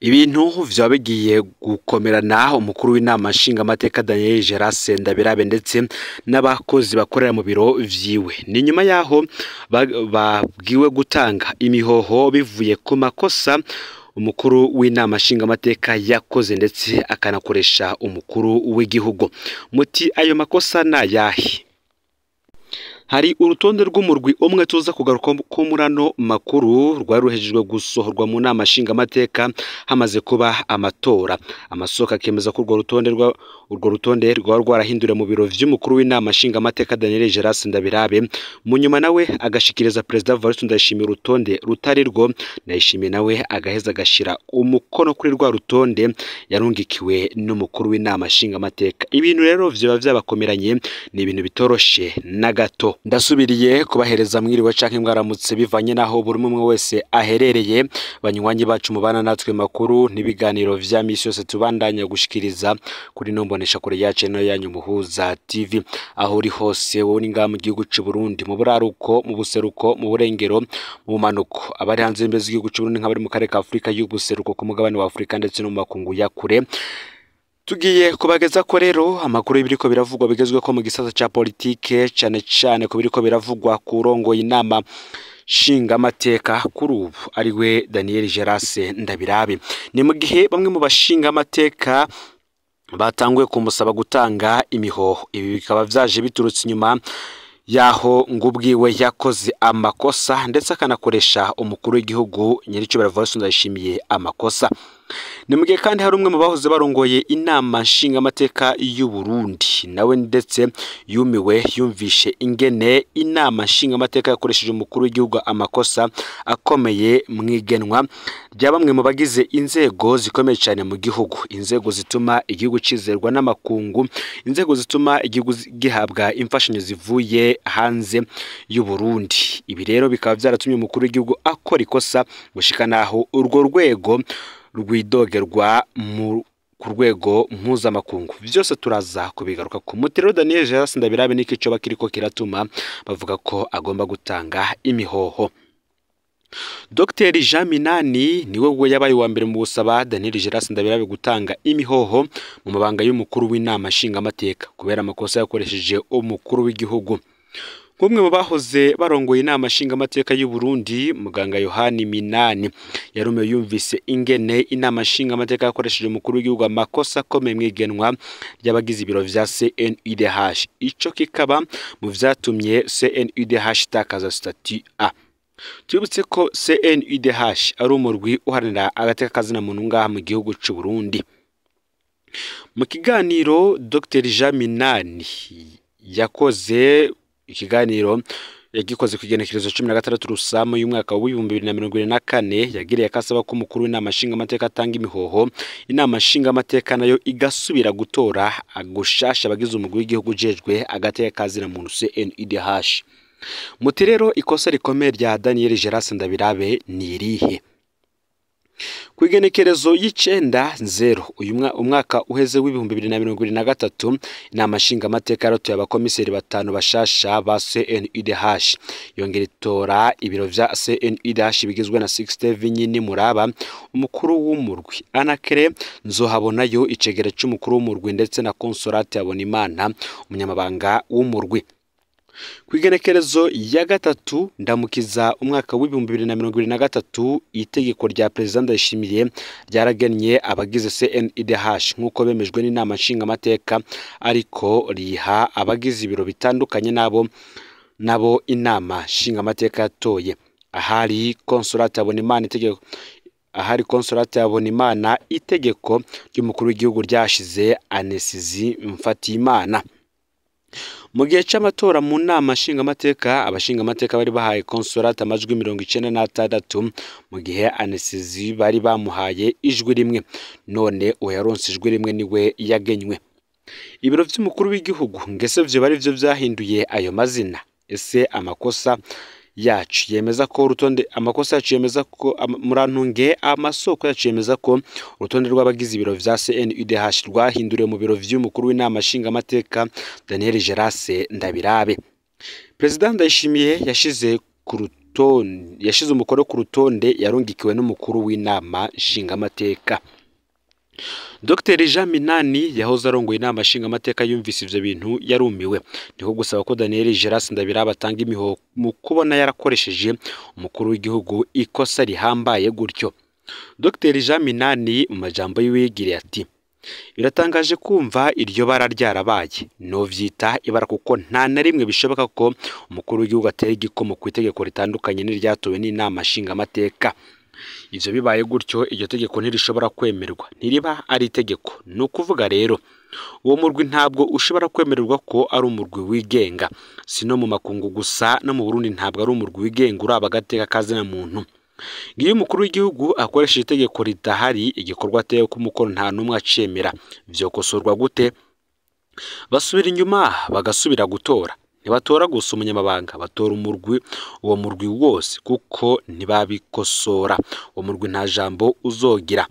Ibintu vyoba bigiye gukomerana umukuru w'inama nshingamateka Daniel Gerase Ndabirabe ndetse n'abakozi bakorera mu biro vyiwe. Ni nyuma yaho babwiwe gutanga imihoho bivuye ku makosa umukuru w'inama nshingamateka yakoze ndetse akanakoresha umukuru w'igihugu. Muti ayo makosa nayahe? Hari urutonde rw'umurwi umwe tuza kugaruka ko murano makuru rwari ruhejejwe gusohorwa mu nama nshingamateka hamaze kuba amatora. Amasoko akemeza ko urwo rutonde rwari rwarahinduriwe mu biro vy'umukuru w'inama nshingamateka Daniel Gerase Ndabirabe, mu nyuma nawe agashikiriza Perezida Evariste Ndayishimiye urutonde rutari rwo. Ndayishimiye nawe agaheza agashira umukono kuri rwa rutonde yarungikiwe n'umukuru w'inama nshingamateka. Ibintu rero vyoba vyabakomeranye, ni ibintu bitoroshe na gato. Ndasubiriye kubahereza mwiriwe canke mwaramutse bivanye naho buri umwe wese aherereye. Banywanyi bacu mubana natwe makuru n'ibiganiro vya misi yose tubandanya gushikiriza kuri nombonesha kure yacu no yanyu Muhuza TV, aho uri hose wowe ni ngaha mu gihugu c'u Burundi, mu buraruko, mu buseruko, mu burengero, mu manuko, abari hanze y'imbibe z'igihugu c'u Burundi nk'abari mu karere ka Afrika y'ubuseruko, ku mugabane wa Afrika ndetse no mu makungu ya kure. Tugiye kubageza ko rero amakuru y'ibiriko biravugwa bigezweho ko mu gisata ca politike, cane cane ku biriko biravugwa ku rongoye inama nshingamateka kuri ubu ariwe Daniel Gerase Ndabirabe. Ni mu gihe bamwe mu bashingamateka batanguye kumusaba gutanga imihoho. Ibi bikaba vyaje biturutse inyuma yaho ngo ubwiwe yakoze amakosa ndetse akanakoresha umukuru w'igihugu nyiricubahiro Evariste Ndayishimiye amakosa. Ni mu gihe kandi hari umwe mu bahoze barongoye inama nshingamateka y'u Burundi nawe ndetse yumiwe yumvishe ingene inama nshingamateka yakoresheje umukuru w'igihugu amakosa akomeye mwigenwa rya bamwe mu bagize inzego zikomeye cyane mu gihugu, inzego zituma igihugu cizerwa n'amakungu, inzego zituma igihugu gihabwa imfashanyo zivuye hanze y'u Burundi. Ibi rero bikaba vyaratumye umukuru w'igihugu akora ikosa gushika naho urwo rwego rwidogerwa ku rwego mpuzamakungu. Vyose turaza kubigaruka ku mutero. Daniel Gerase Ndabirabe niki coba kiriko kiratuma bavuga ko agomba gutanga imihoho. Dr Jean Minani niwe we yabaye uwa mbere mu gusaba Daniel Gerase Ndabirabe gutanga imihoho mu mabanga y'umukuru w'inama nshingamateka kubera amakosa yakoresheje umukuru w'igihugu. Nk'umwe mu bahoze barongoye inama nshingamateka y'u Burundi, muganga Yohani Minani yarumiwe yumvise ingene inama nshingamateka yakoresheje umukuru w'igihugu amakosa akomeye mwigenwa ry'abagize ibiro vya CNUDH. Ico kikaba mu vyatumye CNUDH itakaza statut A. Tubibutse ko CNUDH ari umurwi uharanira agateka kazina muntu ngaha mu gihugu c'u Burundi. Mu kiganiro Dr Jean Minani yakoze, ikiganiro yagikoze ku igenekerezo 16 Rusama y'umwaka w'ibihumbi bibiri na mirongo ibiri na kane, yagiriye akasaba ko umukuru w'inama nshingamateka atanga imihoho, inama nshingamateka nayo igasubira gutora gushasha abagize umugwi w'igihugu ujejwe agateka kazina muntu CNUDH. Muti rero ikosa rikomeye rya Daniel Gerase Ndabirabe ni irihe? Ku igenekerezo 9/0 uyu umwaka uheze w'ibihumbi bibiri na mirongo ibiri na gatatu, inama nshingamateka yaratoye abakomiseri batanu bashasha ba CNUDH, yongera itora ibiro vya CNUDH bigizwe na Sixte Vinyini Muraba umukuru w'umurwi, Anakere Nzohabonayo icegera c'umukuru w'umurwi ndetse na Consolate Habonimana umunyamabanga w'umurwi. Ku igenekerezo ya 3 Ndamukiza umwaka w'ibihumbi bibiri na mirongo ibiri na gatatu, itegeko rya Perezida Ndayishimiye ryaragennye abagize CNUDH nk'uko bemejwe n'inama nshingamateka, ariko riha abagize ibiro bitandukanye nabo inama nshingamateka yatoye. Ahari Consolate Habonimana itegeko, ahari Consolate Habonimana itegeko ry'umukuru w'igihugu ryashize Anesizi Mfatiyimana. Mu gihe c'amatora mu nama nshingamateka, abashingamateka bari bahaye Consolate amajwi 96, mu gihe Anesizi bari bamuhaye ijwi rimwe. None uwo yaronse ijwi rimwe niwe yagenywe. Ibiro vy'umukuru w'igihugu ngese vyo bari vyo vyahinduye ayo mazina. Ese amakosa yacu yemeza ko urutonde, amakosa yacu yemeza ko murantunge, amasoko yacu yemeza ko urutonde rw'abagize ibiro vya CNUDH rwahinduriwe mu biro vy'umukuru w'inama nshingamateka Daniel Gerase Ndabirabe. Perezida Ndayishimiye yashize ku rutonde, yashize umukono ku rutonde yarungikiwe n'umukuru w'inama nshingamateka. Dr Jean Minani yahoze arongoye inama nshingamateka yumvise ivyo bintu yarumiwe, niko gusaba ko Daniel Geras Ndabiraba atanga imihoho mu kubona yarakoresheje umukuru w'igihugu ikosa rihambaye gutyo. Dr Jean Minani mu majambo yiwe yigiriye ati: biratangaje kumva iryo bara ryarabaye, novyita ibara kuko nta na rimwe bishoboka ko umukuru w'igihugu atera igikomo ku itegeko ritandukanye n'iryatowe n'inama nshingamateka. Ivyo bibaye gutyo iryo tegeko ntirishobora kwemerwa, ntiriba ari itegeko. Ni ukuvuga rero uwo murwi ntabwo ushobora kwemererwa ko ari umurwi wigenga, si no mu makungu gusa, no mu Burundi ntabwo ari umurwi wigenga uraba agateka kazina muntu. Ngiyo umukuru w'igihugu akoresheje itegeko ridahari, igikorwa ateye ko umukono nta n'umwe acemera, vyokosorwa gute? Basubira inyuma bagasubira gutora. Ntibatora gusa umunyamabanga, batora umurwi, uwo murwi wose, kuko ntibabikosora. Uwo murwi nta jambo uzogira.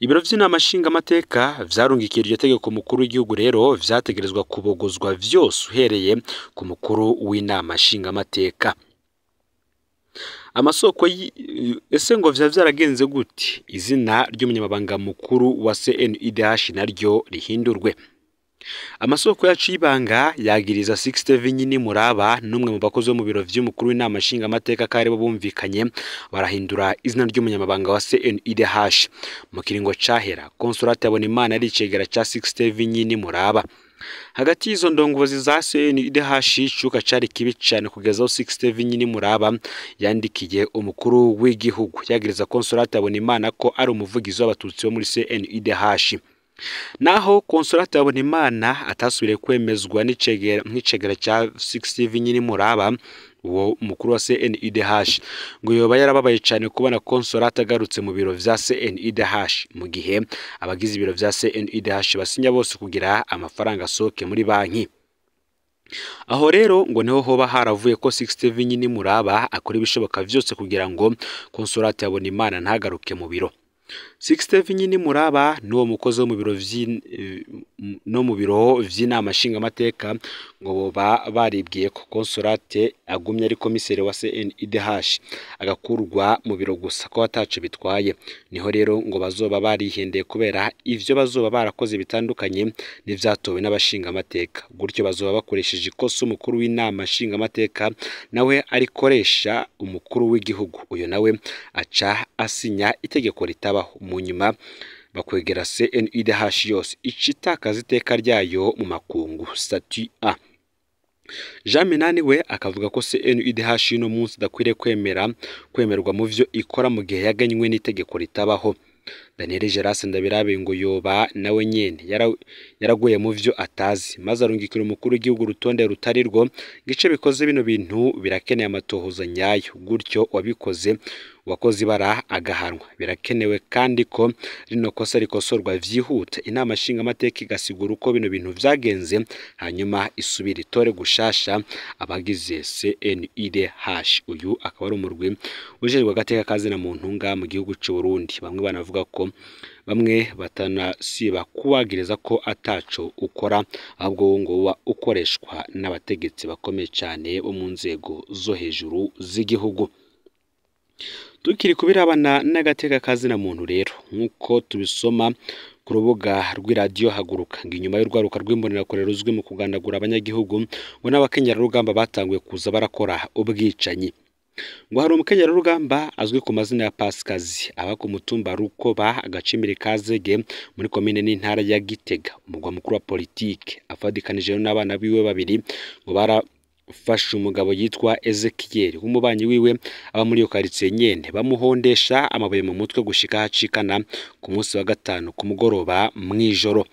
Ibiro vy'inama nshingamateka vyarungikiye iryo tegeko umukuru w'igihugu, rero vyategerezwa kubogozwa vyose uhereye ku mukuru w'inama nshingamateka. Amasoko ese ngo vya vyaragenze gute? Izina ry'umunyamabanga mukuru wa CNIDH naryo rihindurwe. Amasoko yacu y'ibanga yagiriza Sixte Vinyini Muraba n'umwe mu bakozi bo mu biro vy'umukuru w'inama nshingamateka ko aribo bumvikanye barahindura izina ry'umunyamabanga wa CNIDH. Mu kiringo cahera Consolate Habonimana yari icegera ca Sixte Vinyini Muraba. Hagati y'izo ndongozi za CNIDH icuka cari kibi cane kugeza aho Sixte Vinyini Muraba yandikiye umukuru w'igihugu yagiriza Consolate Habonimana ko ari umuvugizi w'abatutsi bo muri CNIDH. Naho Consolate Habonimana atasubiriye kwemezwa nk'icegera ca Sixte Vinyini Muraba, uwo mukuru wa CNIDH ngo yoba yarababaye cane kubona Consolate agarutse mu biro vya CNIDH, mu gihe abagize ibiro vya CNIDH basinya bose kugira amafaranga asohoke muri banki. Aho rero ngo niho hoba haravuye ko Sixte Vinyini Muraba akora ibishoboka vyose kugira ngo Consolate Habonimana ntagaruke mu biro. Sixte Vinyini Muraba n'uwo mukozi wo mu biro no mu biro vy'inama nshingamateka ngo boba baribwiye ko Consolate agumye ari komiseri wa CNIDH agakurwa mu biro gusa ko ataco bitwaye. Niho rero ngo bazoba barihendeye kubera ivyo bazoba barakoze bitandukanye n'ivyatowe n'abashingamateka, gutyo bazoba bakoresheje ikosa umukuru w'inama nshingamateka nawe arikoresha umukuru w'igihugu, uyo nawe aca asinya itegeko ritabaho. Mu nyuma bakwegera CNIDH yose icitakaza iteka ryayo mu makungu statut A. Jean Minani we akavuga ko CNIDH y'uno munsi idakwiriye kwemerwa mu vyo ikora mu gihe yaganywe n'itegeko ritabaho. Daniel Geras Ndabirabe ngo yoba nawe nyene yaraguye mu vyo atazi, maze arungikira umukuru w'igihugu urutonde rutari rwo. Gice bikoze bino bintu birakeneye amatohoza nyayo, gutyo wabikoze wakoze ibara agahanwa. Birakenewe kandi ko rino kosa rikosorwa vyihuta, inama nshingamateka igasigura uko bino bintu vyagenze, hanyuma isubira itore gushasha abagize CNIDH. Uyu akaba ari umurwi ujejwe agateka kazina muntu nga mu gihugu c'u Burundi. Bamwe banavuga ko bamwe batanasiba kuwagiriza ko ataco ukora, ahubwo ngo uba ukoreshwa n'abategetsi bakomeye cane bo mu nzego zo hejuru z'igihugu. Tukiri kubirabana n'agateka kazina muntu rero, nk'uko tubisoma ku rubuga rw'iradiyo Haguruka, ngo inyuma y'urwaruka rw'imbonerakure ruzwi mu kugandagura abanyagihugu, ngo n'abakenyerarugamba batanguye kuza barakora ubwicanyi. Ngo hari umukenyerarugamba azwi ku mazina ya Pasikazi aba ku mutumba Rukoba agacimiri Kazege muri komine n'intara ya Gitega, umugwa mukuru wa politike, afadikanije n'abana biwe babiri, ngo barafashe umugabo yitwa Ezekiel w'umubanyi wiwe aba muri iyo karitsiye nyene, bamuhondesha amabuye mu mutwe gushika hacikana ku munsi wa gatanu ku mugoroba mw'ijoro.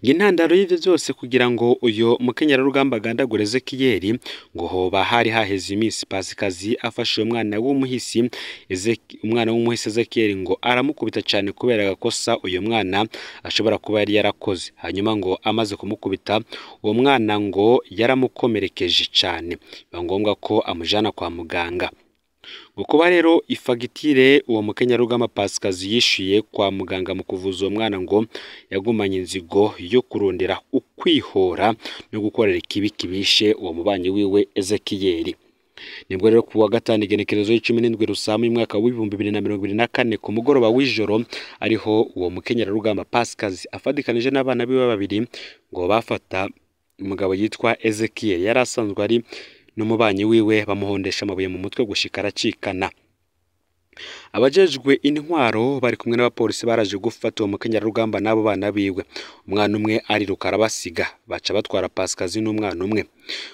Intandaro y'ivyo vyose kugira ngo uyo mukenyerarugamba agandagure Ezekiel, ngo hoba hari haheze iminsi Pasikazi afashe uwo mwana w'umuhisi Ezekiel ngo aramukubita cane kubera agakosa uyo mwana ashobora kuba yari yarakoze. Hanyuma ngo amaze kumukubita uwo mwana ngo yaramukomerekeje cane, biba ngombwa ko amujana kwa muganga. Ngo kuba rero ifagitire uwo mukenyarugamba Pasikazi yishuye kwa muganga mu kuvuza uwo mwana, ngo yagumanye inzigo yo kurondera ukwihora no gukorera ikibi kibishe uwo mubanyi wiwe Ezekiel. Nibwo rero kuwa gatanu igenekerezo y'17 Rusama umwaka w'2024 ku mugoroba w'ijoro ariho uwo mukenyerarugamba Pascasie afadikanije n'abana biwe babiri ngo bafata umugabo yitwa Ezekiel yari asanzwe ari n'umubanyi wiwe, bamuhondesha amabuye mu mutwe gushika aracikana. Abajejwe intwaro bari kumwe n'abapolisi baraje gufata uwo mukenyerarugamba n'abo bana biwe, umwana umwe ariruka arabasiga, baca batwara Pascasie n'umwana umwe.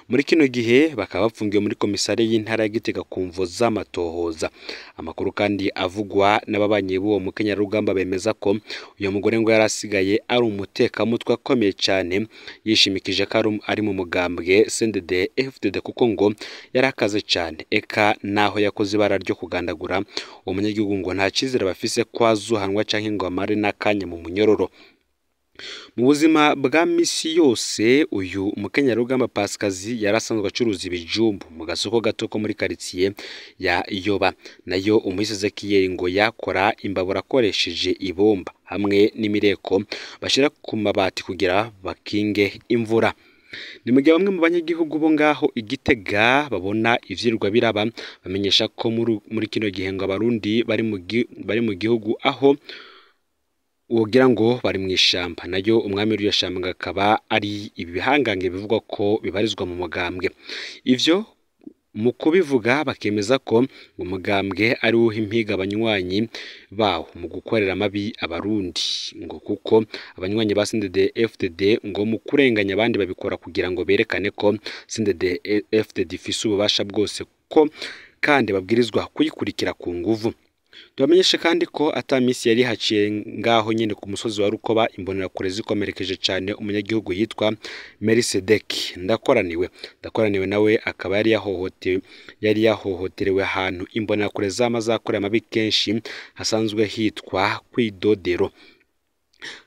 Muri kino gihe bakaba bafungiwe muri komisariya y'intara ya Gitega ku mvo z'amatohoza. Amakuru kandi avugwa n'ababanyi b'uwo mukenyerarugamba bemeza ko uyo mugore ngo yari asigaye ari umutekamutwe akomeye cyane, yishimikije ko ari mu mugambwe CNDD FDD kuko ngo yari akaze cyane, eka naho yakoze ibara ryo kugandagura uwo munyagihugu ngo nta cyizere bafise ko azohanwa canke ngo amare n'akanya mu munyororo. Mu buzima bwa misi yose uyu mukenyerarugamba Pascasie yari asanzwe acuruza ibijumbu mu gasoko gato ko muri quartier ya Yoba, nayo umuhisi Ezekiel ngo yakora imbabura akoresheje ibomba hamwe n'imireko bashira ku mabati kugira bakinge imvura. Ni mu gihe bamwe mu banyagihugu bo ngaho i Gitega babona ivyirwa biraba, bamenyesha ko muri kino gihe ngo abarundi bari mu gihugu aho wogira ngo bari mu ishamba, nayo umwami w'iryo shamba akaba ari ibihangange bivugwa ko bibarizwa mu mugambwe. Ivyo mu kubivuga bakemeza ko umugambwe ari wo impiga abanywanyi bawo mu gukorera amabi abarundi, ngo kuko abanywanyi ba CNDD FDD ngo mu kurenganya abandi babikora kugira ngo berekane ko CNDD FDD ifise ububasha bwose, ko kandi babwirizwa kuyikurikira ku nguvu. Tubamenyeshe kandi ko ata misi yari haciye ngaho nyene ku musozi wa Rukoba imbonerakure zikomerekeje cane umunyagihugu yitwa Merisedeki Ndakoraniwe nawe akaba yari yahohoterewe ahantu imbonerakure zama zakoreye amabi kenshi hasanzwe hitwa kwidodero.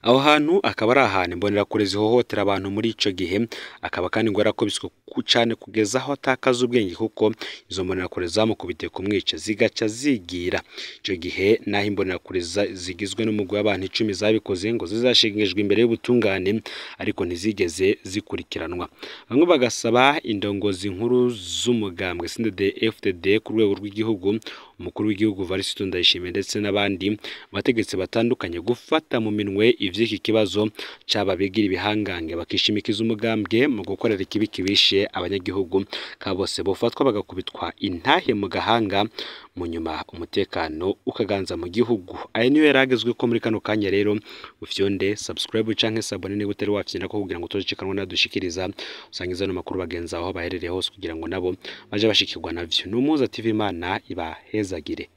Aho hantu akaba ari ahantu imbonerakure zihohotera abantu muri ico gihe, akaba kandi ngo yarakubiswe cane kugeza aho atakaza ubwenge kuko izo mbonerakure zamukubitiye kumwica zigaca zigira. Ico gihe naho imbonerakure zigizwe n'umugwi w'abantu 10 zabikoze ngo zizashingijwe imbere y'ubutungane, ariko ntizigeze zikurikiranwa. Bamwe bagasaba indongozi nkuru z'umugambwe CNDD FDD ku rwego rw'igihugu, umukuru w'igihugu Evariste Ndayishimiye ndetse n'abandi bategetsi batandukanye gufata mu minwe ivy'iki kibazo c'aba bigira ibihangange bakishimikiza umugambwe mu gukorera ikibi kibishe abanyagihugu, ka bose bofatwa bagakubitwa intahe mu gahanga, mu nyuma umutekano ukaganza mu gihugu. Aya niyo yaragezwe ko muri kano kanya. Rero ufyonde subscribe canke s'abonner niba utari wafyenda ko kugira ngo utocikanwa nadushikiriza, usangiza no makuru bagenza aho baherereye hose kugira ngo nabo baje bashikirwa navyo. N'Umuhuza TV, Imana ibahezagire.